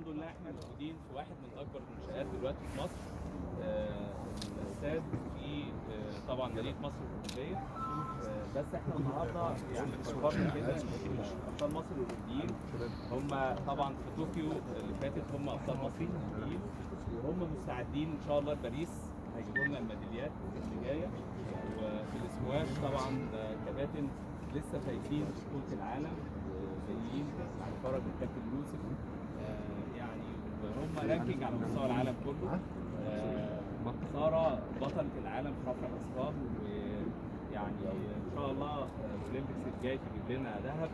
الحمد لله احنا موجودين في واحد من اكبر المنشآت دلوقتي في مصر، الاستاد في طبعا مدينة مصر الاولمبيه. بس احنا النهارده يعني فكرنا كده ان ابطال مصر الاولمبيين هم طبعا في طوكيو اللي فاتت هم ابطال مصر الاولمبيين، وهم مستعدين ان شاء الله لباريس، هيجيبوا لنا الميداليات اللي جايه. وفي الاسكواش طبعا كباتن لسه فايزين بطوله العالم وجايين على فرج الكابتن يوسف، يعني وهم ranking على مستوى العالم كله. ساره بطلة العالم في رفع الاثقال، ويعني ان شاء الله ال Olympics الجاي تجيب لنا ذهب.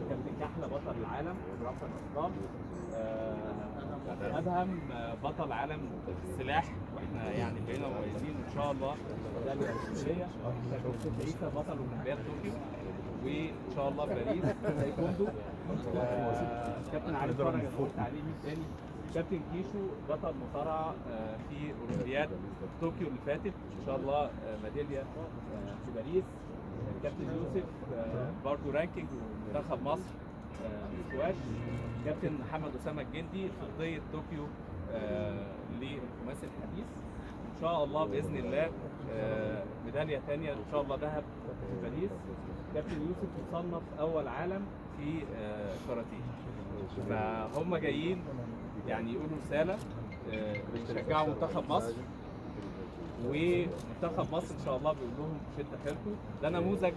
كابتن كحلة بطل العالم في رفع الاثقال. ادهم بطل عالم السلاح، واحنا يعني بقينا مميزين ان شاء الله ميدالية اولمبيه. كابتن عيسى بطل اولمبياد طوكيو، وان شاء الله باريس تايكوندو. كابتن علي فرج انا قلت عليه، مين تاني؟ كابتن كيشو بطل مصارعه في اولمبياد طوكيو اللي فاتت، ان شاء الله ميدالية في باريس. كابتن يوسف برضه ranking ومنتخب مصر سكواش. كابتن محمد اسامة الجندي فضية طوكيو للخماسي الحديث، ان شاء الله باذن الله ميدالية ثانية ان شاء الله ذهب في باريس. كابتن يوسف مصنف اول عالم في كاراتيه. فهم جايين يعني يقولوا رسالة، يشجعوا منتخب مصر، ومنتخب مصر ان شاء الله بيقول لهم شدوا حيلكم. ده نموذج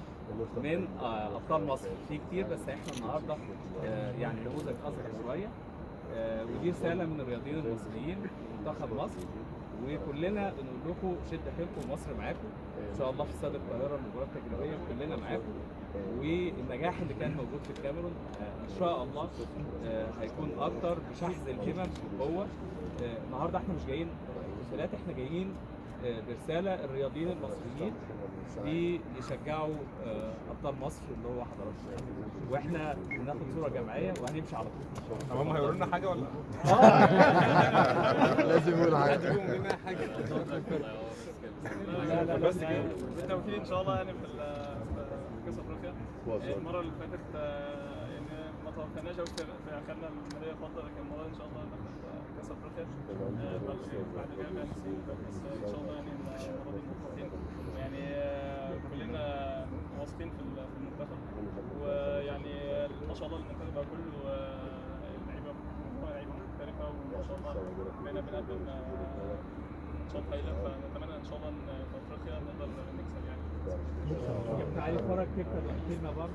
من ابطال مصر في كتير، بس احنا النهارده يعني نموذج اصغر شوية. ودي رسالة من الرياضيين المصريين لمنتخب مصر، وكلنا بنقول لكم شدوا حيلكم، مصر معاكم ان شاء الله في استاد القاهرة المباراة التجريبية، كلنا معاكم. والنجاح اللي كان موجود في الكاميرون ان شاء الله هيكون اكتر بشحذ الهمم والقوه. النهارده احنا مش جايين احتفالات، احنا جايين برسالة الرياضيين المصريين بيشجعوا ابطال مصر اللي هو حضراتكم، واحنا بناخد صوره جماعية وهنمشي على طول. طب هم هيقولوا لنا حاجة ولا؟ لازم يقول حاجة. لا لا بس كده. بالتوفيق ان شاء الله يعني في كاس افريقيا. المرة اللي فاتت يعني ما توفقناش قوي في اخرنا الميداليه الفضة، لكن المرة دي ان شاء الله ناخد كاس افريقيا بعد غياب يعني سنين، بس ان شاء الله يعني المرة دي موفقين، يعني كلنا واثقين في المنتخب، ويعني ما شاء الله المنتخب بقى كله لعيبة لعيبة محترفه، وما شاء الله بقينا بنقدم ماتشات هايلة، فنتمنى ان شاء الله ان في افريقيا نقدر نكسب يعني. كابتن علي فرج كلمة برضه.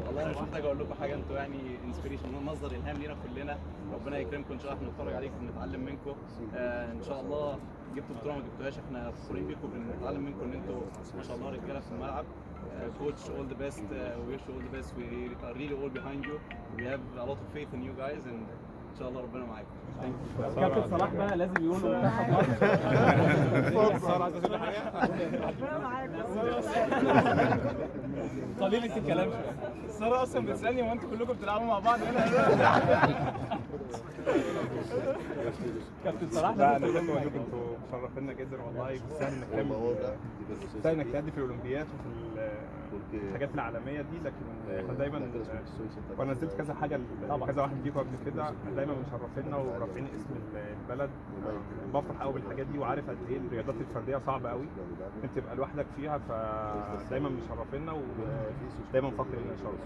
والله انا مش محتاج اقول لكم حاجة، انتوا يعني inspiration، مصدر الهام لينا كلنا. ربنا يكرمكم ان شاء الله، احنا بنتفرج عليكم بنتعلم منكم. ان شاء الله جبتوا بطوله ما جبتوهاش، احنا فخورين بيكم، بنتعلم منكم ان انتوا ما شاء الله رجاله في الملعب. coach all the best, we wish you all the best, we are really all behind you, we have a lot of faith in you guys and ان شاء الله ربنا معاكم. Thank you. كابتن صلاح بقى لازم يقول منتخب مصر. ساره عايزه تقول حاجة؟ ربنا معاك. قليلة الكلام شوية. ساره اصلا بتسالني هو انتوا كلكم بتلعبوا مع بعض هنا؟ كابتن صلاح لا لازم انا تقول بجد لهم بقول لكم انتوا مشرفينا جدا والله، تستاهل انك تعمل، تستاهل انك تأدي في الاولمبياد وفي الحاجات العالمية دي. لكن احنا دايما، وانا نزلت كذا حاجة كذا واحد فيكم قبل كده، دايما مشرفينا ورافعين اسم البلد. بفرح قوي بالحاجات دي، وعارف قد ايه الرياضات الفردية صعبة قوي انت تبقى لوحدك فيها، فدايما مشرفينا ودايما فخر لينا ان شاء الله.